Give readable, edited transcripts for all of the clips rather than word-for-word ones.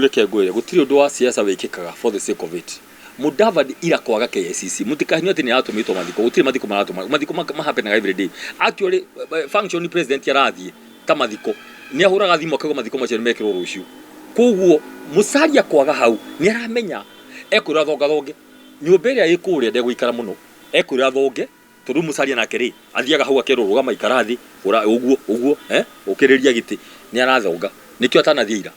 Reke ngwĩre, gũtirĩ ũndũ wa siasa wĩkĩkaga for the sake of it. Mudavadi ira kwaga KICC, mũtikahinywo atĩ nĩ aratũmĩtwo mathiko. Gũtirĩ mathiko maratũma, mathiko mahapenaga every day. Actually, function president arathiĩ ta mathiko, nĩ ahũraga thimũ akauga mathiko macio nĩ mekĩrwo rũciũ. Koguo Musalia kwaga hau nĩ aramenya ekwĩrwo athongathonge nyũmba ĩrĩa ĩ kũrĩa, ndegũikara mũno, ekwĩrwo athonge tondũ Musalia nake rĩ, athiaga hau akerwo, "Rũgama, ikara thĩ, hũra ũguo ũguo, ũkĩrĩria gĩtĩ." Nĩ arathonga, nĩkĩo atanathiĩ ira.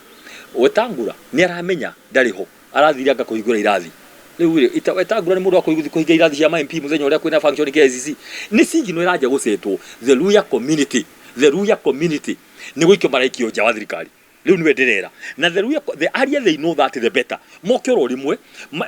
Wetangula nĩ aramenya ndarĩ ho, arathire anga kũhingũra irathi. Rĩu rĩ, Wetangula nĩ mũndũ wa kũhinga irathi cia ma MP mũthenya ũrĩa kwĩna function KICC? Nĩ signal ĩranjia gũcetwo the Luhya community, the Luhya community nĩ gũikio maraikio nja wa thirikari. Rĩu nĩwe ndĩrera na the Luhya, the earlier they know that, the better. Moke oro rĩmwe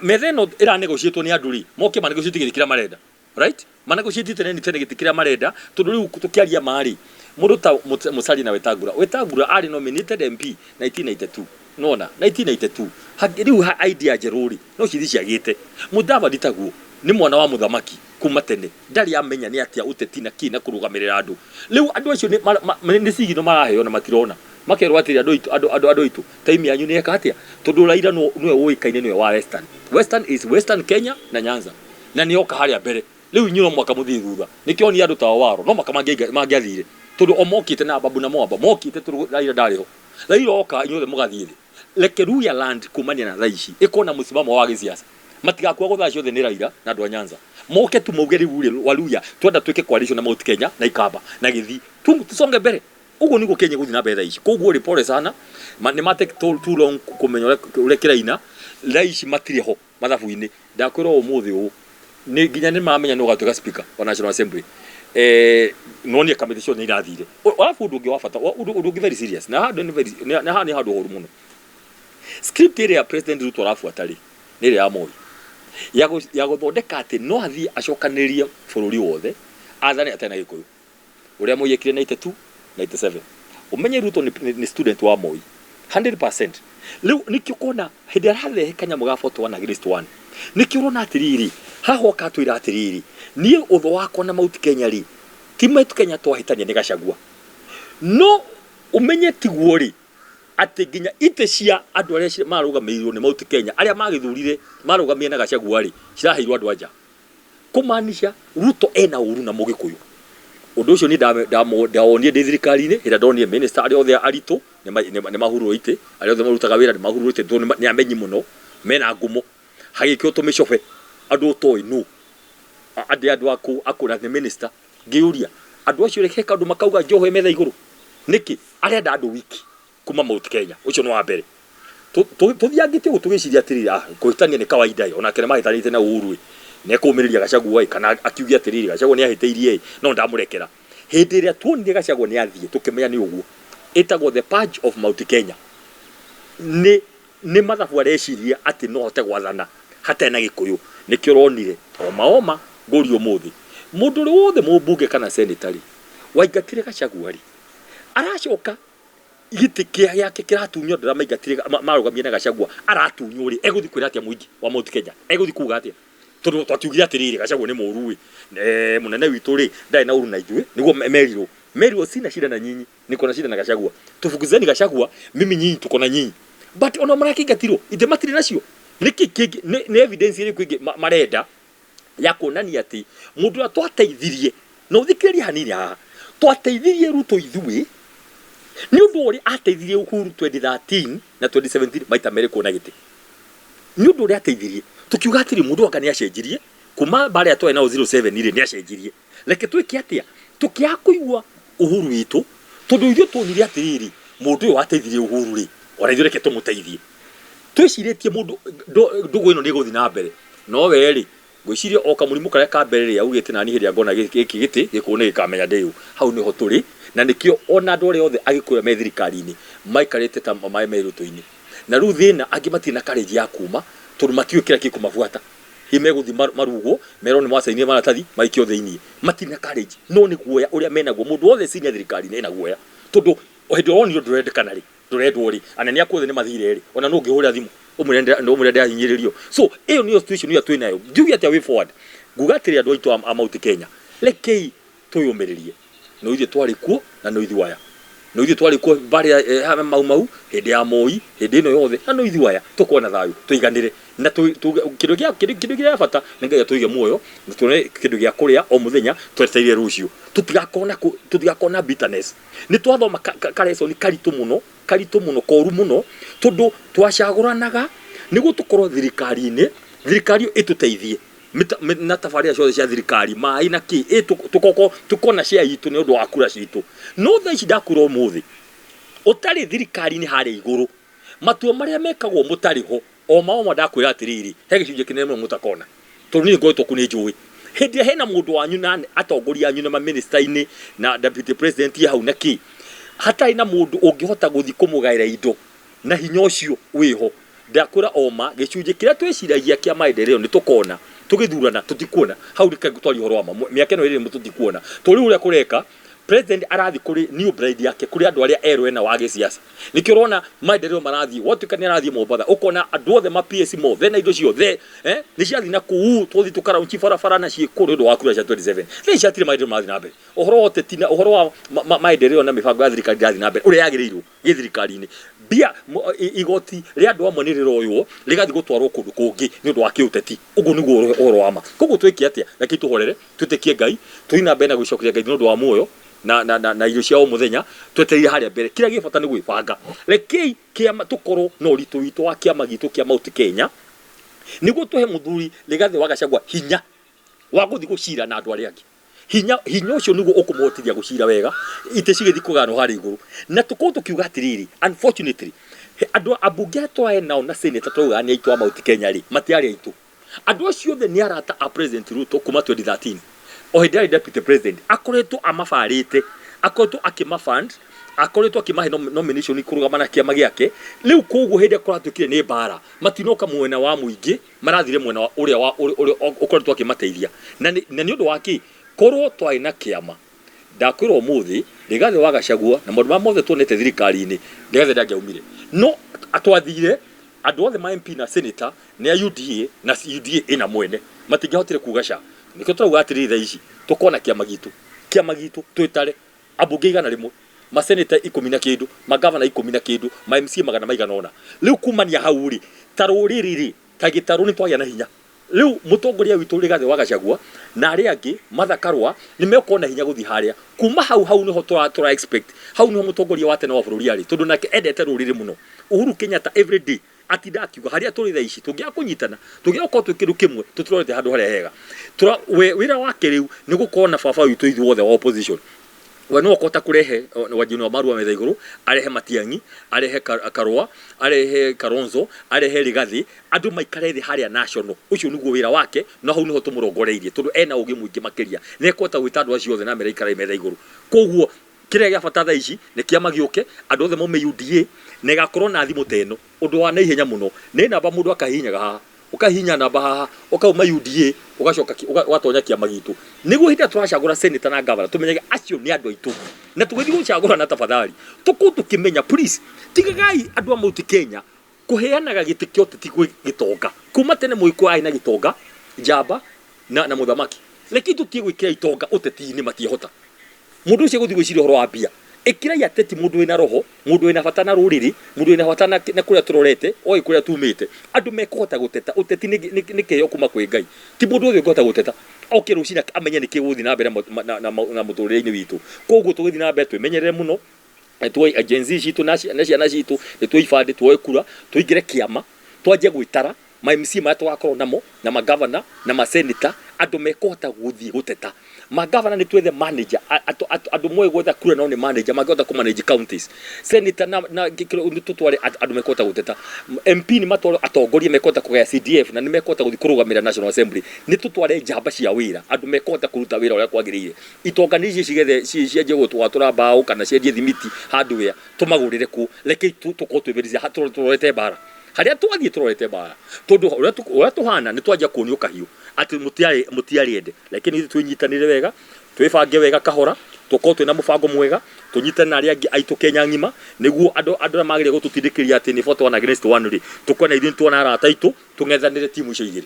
metha ĩno ĩranegotiatwo nĩ andũ rĩ, moke manegotiate gĩtĩ kĩrĩa marenda, right? Manegotiate tene tene gĩtĩ kĩrĩa marenda, tondũ rĩu tũkĩaria marĩ mũndũ ta Musalia na Wetangula. Wetangula arĩ nominated MP 1992, nona 1992. Rĩu idea njerũ rĩ, no cithi ciagĩte. Mudavadi taguo nĩ mwana wa mũthamaki kuma tene, ndarĩ amenya nĩ atĩa ũteti na kĩ na kũrũgamĩrĩra andũ. Rĩu andũ acio nĩ signal maraheo na matirona, makerwo atĩrĩ, "Andũ aitũ, andũ aitũ, time yanyu nĩ eka atĩa?" Tondũ Raila nĩwe ũĩkaine nĩwe wa Western. Western is Western Kenya na Nyanza, na nĩ oka harĩa mbere. Rĩu inyuĩ no mwaka mũthiĩ thutha. Nĩkĩo ni andũ ta Owaro no mwaka mangĩathire, tondũ o mokĩte na Babu na Mwamba mokĩte tondũ Raila ndarĩ ho. Raila oka, inyuothe mũgathiĩ thĩ. Reke Luhya land kumania na thaa ici ĩkorwo na mũsimamo wa gĩsiasa, matigakua gũthaa ciothe nĩ Raila na andũ a Nyanza. Moke tu mauge, "Rĩu rĩ, Waluya twenda twĩke coalition na Mount Kenya na Ikamba na Gĩthii, tusonge mbere." Ũguo nĩguo Kenya ĩgũthiĩ na mbere thaa ici. Koguo rĩ, pole sana, nĩ ma take too long kũmenya ũrĩa kĩraina. Thaa ici matirĩ ho mathabu-inĩ. Ndakwĩra ũmũthĩ ũũ nĩ nginya nĩ maramenya nĩ ũgatuĩka Speaker wa National Assembly, nonie kamĩtĩ ciothe nĩ irathire. Arabu ũndũ ũngĩ wa bata, ũndũ ũngĩ very serious, na handũ nĩ very na haha nĩ handũ horu mũno, script ĩrĩa President Ruto arabuata rĩ, nĩ ĩrĩa ya Moi ya gũthondeka atĩ no athiĩ acokanĩrĩrie bũrũri wothe athane atarĩ na Gĩkũyũ, ũrĩa Moi ekire 92, 97. Ũmenye Ruto nĩ student wa Moi 100%. Rĩu nĩkĩo kona hĩndĩ ararehe kanyamũ ga 41 against 1. Nĩkĩo ũrona atĩrĩrĩ, haha oka atwĩra atĩrĩrĩ, "Niĩ ũthũ wakwa na Mount Kenya rĩ, ti Mount Kenya, twahĩtania nĩ Gachagua." No ũmenye tiguo rĩ, atĩ nginya itĩ cia andũ arĩa marũgamĩrĩirwo nĩ Mount Kenya, arĩa magĩthurire marũgamire na Gachagua rĩ, ciraheirwo andũ anja, kũmaanisha Ruto ena ũru na Mũgĩkũyũ. Ũndũ ũcio niĩ ndawonire ndĩ thirikari-inĩ, hĩndĩ ĩrĩa ndonire minister arĩa othe aritũ nĩ mahurwo itĩ, arĩa othe marutaga wĩra nĩ mahurwo itĩ, tondũ nĩ amenyi mũno mena ngumo, hagĩkĩrwo tũmĩcobe andũ ũtoĩ nũ andĩ andũ akũ akũ na nĩ minister. Ngĩũria andũ acio rĩ, he kaũndũ makauga Joho e metha igũrũ nĩkĩ arenda andũ wiki kuma Mount Kenya. Ũcio nĩ wa mbere. Tũthiangĩte ũguo tũgĩciria atĩrĩrĩ, kũhĩtania nĩ kawaida ĩ, onake nĩ mahĩtanĩte na Uhuru ĩ, nĩ ekũmĩrĩria Gachagua ĩ, kana akiuge atĩrĩrĩ, "Gachagua nĩ ahĩtĩirie ĩ, no ndamũrekera." Hĩndĩ ĩrĩa tuonire Gachagua nĩ athiĩ, tũkĩmenya nĩ ũguo ĩtagwo the purge of Mount Kenya. Nĩ mathabu areciria atĩ no ahote gwathana hatarĩ na Gĩkũyũ. Nĩkĩo ũronire oma oma ngũri ũmũthĩ mũndũ ũrĩa wothe mũmbunge kana senator rĩ, waingatire Gachagua rĩ, aracoka gĩtĩ kĩa gĩake kĩratunywo. Andũ arĩa maingatire marũgamire na Gachagua aratunywo rĩ, egũthiĩ kwĩra atĩa mũingĩ wa Mount Kenya? Egũthiĩ kuga atĩa? Tondũ twakiugire atĩrĩrĩ, Gachagua nĩ mũru ĩ, mũnene witũ rĩ, ndarĩ na ũru na ithuĩ. Nĩguo merirwo sina shida na nyinyi, niko na shida na Gachagua, tufukuzeni Gachagua, mimi nyinyi tuko na nyinyi. But ona marakĩingatirwo, ithe matirĩ nacio. Nĩkĩ kĩngĩ? Nĩ evidence ĩrĩkũ ĩngĩ marenda ya kuonania atĩ mũndũ ũrĩa twateithirie, na ũthikĩrĩrie hanini haha, twateithirie Ruto ithuĩ nĩ ũndũ ũrĩa ateithirie Uhuru 2013 na 2017 maita merĩ kuona gĩtĩ, nĩ ũndũ ũrĩa ateithirie, tukiuga atĩrĩ, mũndũ anga nĩ acenjirie kuma barĩa twarĩ nao 07 rĩ, nĩ acenjirie, reke twĩke atĩa? Tũkĩaga kũigua Uhuru witũ, tondũ ithuĩ tuonire atĩrĩrĩ, mũndũ ũyũ wateithirie Uhuru rĩ, ona ithuĩ reke tũmũteithie. Twĩcirĩtie mũndũ ndũgũ ĩno nĩ ĩgũthiĩ na mbere, no we rĩ, ngwĩciria o kamũrimũ karĩa ka mbere rĩ, augĩte, "Nani hĩndĩ ĩrĩa ngona gĩkĩ gĩtĩ gĩkũyũ nĩ gĩkamenya ndĩũ." Hau nĩho tũrĩ, na nĩkĩo ona andũ arĩa othe Agĩkũyũ me thirikari-inĩ maikarĩte ta maĩ me rũtũ-inĩ. Na rĩu thĩna angĩ matirĩ na courage ya kuma, tondũ matiũĩ kĩrĩa gĩkũmabuata. Hihi megũthiĩ marugwo, merwo nĩ mwacainire maratathi, maikio thĩiniĩ. Matirĩ na courage, no nĩ guoya ũrĩa menaguo. Mũndũ wothe senior thirikari-inĩ ena guoya, tondũ o hĩndĩ ũronire ndũrendekana rĩ, ndũrendwo rĩ, anene aku othe nĩ mathire rĩ, ona no ũngĩhũrĩra thimũ ũmwĩre ndĩrahinyĩrĩrio. So ĩyo nĩyo situation ĩrĩa twĩ nayo. Njuge atĩa way forward? Nguga atĩrĩ, andũ aitũ a Mount Kenya, rekei twĩyũmĩrĩrie, no ithuĩ twarĩ kuo na no ithuĩ aya. No ithuĩ twarĩ kuo mbarĩ ya Mau Mau hĩndĩ ya Moi, hĩndĩ ĩno yothe, na no ithuĩ aya tũkorwo na thayũ tũiganĩre na kĩndũ gĩa kĩndũ kĩrĩa bata nĩ Ngai atũige muoyo na tuone kĩndũ gĩa kũrĩa o mũthenya twetereire rũciũ. Tũtigakorwo na tũtigakorwo na bitterness. Nĩ twathoma ka lesson karitũ mũno, karitũ mũno, koru mũno, tondũ twacagũranaga nĩguo tũkorwo thirikari-inĩ, thirikari ĩyo ĩtũteithie na tabarĩra ciothe cia thirikari, maĩ na kĩ, ĩ tũkoko tũkona share itũ nĩ ũndũ wa kura citũ. No thaa ici ndakwĩra ũmũthĩ, ũtarĩ thirikari-inĩ harĩa igũrũ, matua marĩa mekagwo mũtarĩ ho, o ma o ma ndakwĩra atĩrĩrĩ, he gĩcunjĩ kĩnene mũno mũtakona. Tondũ niĩ ngoretwo kũu nĩ njũĩ. Hĩndĩ ĩrĩa hena mũndũ wanyu na atongoria anyu na mamĩnĩsta-inĩ na deputy president hau na kĩ, hatarĩ na mũndũ ũngĩhota gũthiĩ kũmũgaĩra indo na hinya ũcio wĩho, Ndakwĩra o ma, gĩcunjĩ kĩrĩa twĩciragia kĩa maendeleo nĩ tũkona tũgĩthurana, tũtikuona. Hau reke twarie ũhoro wa ma, mĩaka ĩno ĩrĩ tũtikuona. Tondũ rĩu ũrĩa kũreka, president arathiĩ kũrĩ new bride yake, kũrĩ andũ arĩa erũ ena wa gĩsiasa. Nĩkĩo ũrona maendeleo marathiĩ, gwatuĩka nĩ arathiĩ Mombatha, ũkona andũ othe ma PS mothe na indo ciothe, nĩ ciathiĩ na kũu, tũthiĩ tũka launch barabara na ciĩkũ nĩ ũndũ wa kura cia 27. Thaa ici hatirĩ maendeleo marathiĩ na mbere. Ũhoro wa ũteti na ũhoro wa maendeleo na mĩbango ya thirikari ndĩrathiĩ na mbere ũrĩa yagĩrĩirwo. Gĩthirikari-inĩ. Mbia, igoti rĩa andũ amwe nĩ rĩroywo rĩgathiĩ gũtwarwo kũndũ kũngĩ nĩ ũndũ wa kĩũteti. Ũguo nĩguo ũhoro wa ma. Koguo twĩke atĩa? Rekei tũhorere, twĩtĩkie Ngai, tũthiĩ na mbere na gũcokeria Ngai nĩ ũndũ wa muoyo na, na, na, na irio cia o mũthenya, twetereire harĩa mbere. Kĩrĩa gĩ bata nĩ gwĩbanga. Rekei kĩama tũkorwo na ũritũ witũ wa kĩama gitũ kĩa Mount Kenya, nĩguo tũhe mũthuri Rigathĩ wa Gachagua hinya wa gũthiĩ gũcira na andũ arĩa angĩ. Hinya, hinya ũcio nĩguo ũkũmũhotithia gũcira wega, itĩ cigĩthiĩ kũgayanwo harĩa igũrũ. Na tũkorwo tũkiuga atĩrĩrĩ, unfortunately, andũ ambunge arĩa tũrarĩ nao na senator tũraugaga nĩ aitũ a Mount Kenya rĩ, matiarĩ aitũ. Andũ acio othe nĩ arata a President Ruto kuma 2013. O hĩndĩ arĩ deputy president, akoretwo amabarĩte, akoretwo akĩmafund, akoretwo akĩmahe nomination kũrũgama na kĩama gĩake. Rĩu koguo hĩndĩ ĩrĩa kũratuĩkire nĩ mbara, matinoka mwena wa mũingĩ, marathire mwena wa ũrĩa wa ũrĩa ũkoretwo akĩmateithia. Na nĩ na nĩ ũndũ wa kĩ? Korwo twarĩ na kĩama, ndakwĩra ũmũthĩ, Rigathĩ wa Gachagua na maũndũ marĩa mothe tuonete thirikari-inĩ, Rigathĩ ndangĩaumire. No twathire, andũ othe ma MP na senator nĩ a UDA na UDA ĩna mwene, matingĩahotire kuga ca. Nĩkĩo tũrauga atĩrĩrĩ thaa ici, tũkorwo na kĩama gitũ, kĩama gitũ twĩtare ambunge 100, maseneta ikũmi na kĩndũ, magavana ikũmi na kĩndũ, ma MCA magana maigana ũna. Rĩu kumania hau rĩ, ta rũrĩrĩ rĩ, ta gĩtarũ nĩ twagĩa na hinya. Rĩu mũtongoria witũ Rigathĩ wa Gachagua na arĩa angĩ, Martha Karua, nĩ mekorwo na hinya gũthiĩ harĩa. Kuma hau, hau nĩho tũra tũra expect, hau nĩho mũtongoria wa tene wa bũrũri arĩ, tondũ nake endete rũrĩrĩ mũno. Uhuru Kenyatta every day atindaga akiuga harĩa tũrĩ thaa ici, tũngĩaga kũnyitana, tũngĩaga gũkorwo twĩ kĩndũ kĩmwe, tũtirorete handũ harĩa hega. Tũra, we wĩra wake rĩu nĩ gũkorwo na baba witũ ithuothe wa opposition. We no akũhota kũrehe Wanjirũ wa Marua metha igũrũ, arehe Matiang'i, arehe Karũa, arehe Kalonzo, arehe Rigathĩ, andũ maikare thĩ harĩa national. Ũcio nĩguo wĩra wake, na hau nĩho tũmũrongoreirie tondũ ena ũgĩ mũingĩ makĩria. Nĩ ekũhota gwĩta andũ acio othe na amere ikarai metha igũrũ. Koguo kĩrĩa gĩa bata thaa ici nĩ kĩama gĩũke, andũ othe maume UDA, na ĩgakorwo na thimũ ta ĩno. Ũndũ wa naihenya mũno, nĩ namba mũndũ akahihinyaga haha, ũkahihinya namba haha, ũkauma UDA, ũgacoka ũgatonya kĩama gitũ. Nĩguo hĩndĩ ĩrĩa tũracagũra senator na governor, tũmenyage acio nĩ andũ aitũ. Na tũgĩthiĩ gũcagũrana tafadhali, tũkorwo tũkĩmenya, please, tigagai andũ a Mount Kenya kũheanaga gĩtĩ kĩa ũteti gwĩ gĩtonga. Kuma tene Mũgĩkũyũ arĩ na gĩtonga, njamba na, na mũthamaki. Rekei tũtige gwĩkĩra itonga ũteti-inĩ matiĩhota. Mũndũ ũcio egũthiĩ gwĩciria ũhoro wa mbia. Ĩkĩrai ateti mũndũ wĩna roho, mũndũ wĩna bata na rũrĩrĩ, mũndũ wĩna bata na, na kũrĩa tũrorete, oĩ kũrĩa tumĩte. Andũ mekũhota gũteta. Ũteti nĩ, nĩ, nĩ kĩheo kuma kwĩ Ngai. Ti mũndũ wothe ũngĩhota gũteta. Oke rũcinĩ amenye nĩkĩ gũgũthiĩ na mbere na, na, na mũtũrĩre-inĩ witũ. Koguo tũgĩthiĩ na mbere twĩmenyerere mũno, tuoe Gen Z citũ na ciana citũ, nĩ tuoe ibandĩ, tuoe kura, tũingĩre kĩama, twanjie gwĩtara ma MCA marĩa tũgakorwo namo, na ma governor, na ma senator, andũ mekũhota gũthiĩ gũteta. Ma governor nĩ twethe manager, andũ moĩ gwetha kura no nĩ manager, mangĩhota kũ manage counties. Senator na, na nĩ tũtware andũ mekũhota gũteta. MP nĩ matware atongoria mekũhota kũgaya CDF na nĩ mekũhota gũthiĩ kũrũgamĩrĩra National Assembly. Nĩ tũtware njamba cia wĩra, andũ mekũhota kũruta wĩra ũrĩa kwagĩrĩire. Itonga nĩ icio cigethe cianjie gũtwatũra mbaũ kana ciendie thimiti handũ tũmagũrĩre kũ. Rekei tũkorwo twĩ tũrorete mbara. Harĩa twathiĩ tũrorete mbara. Tondũ ũrĩa tũhana nĩ twanjia kuonio kahiũ atĩ mũtiarĩ mũtiarĩ ende. Lakini ithuĩ twĩnyitanĩre wega, twĩbange wega kahora, tũkorwo twĩna mũbango mwega, tũnyitane na arĩa angĩ aitũ Kenya ng'ima, nĩguo andũ andũ arĩa magĩrĩire gũtũtindĩkĩrĩria atĩ nĩ vote one against one rĩ, tũkorwo na ithuĩ nĩ tuona arata aitũ, tũng'ethanĩre timu icio igĩrĩ.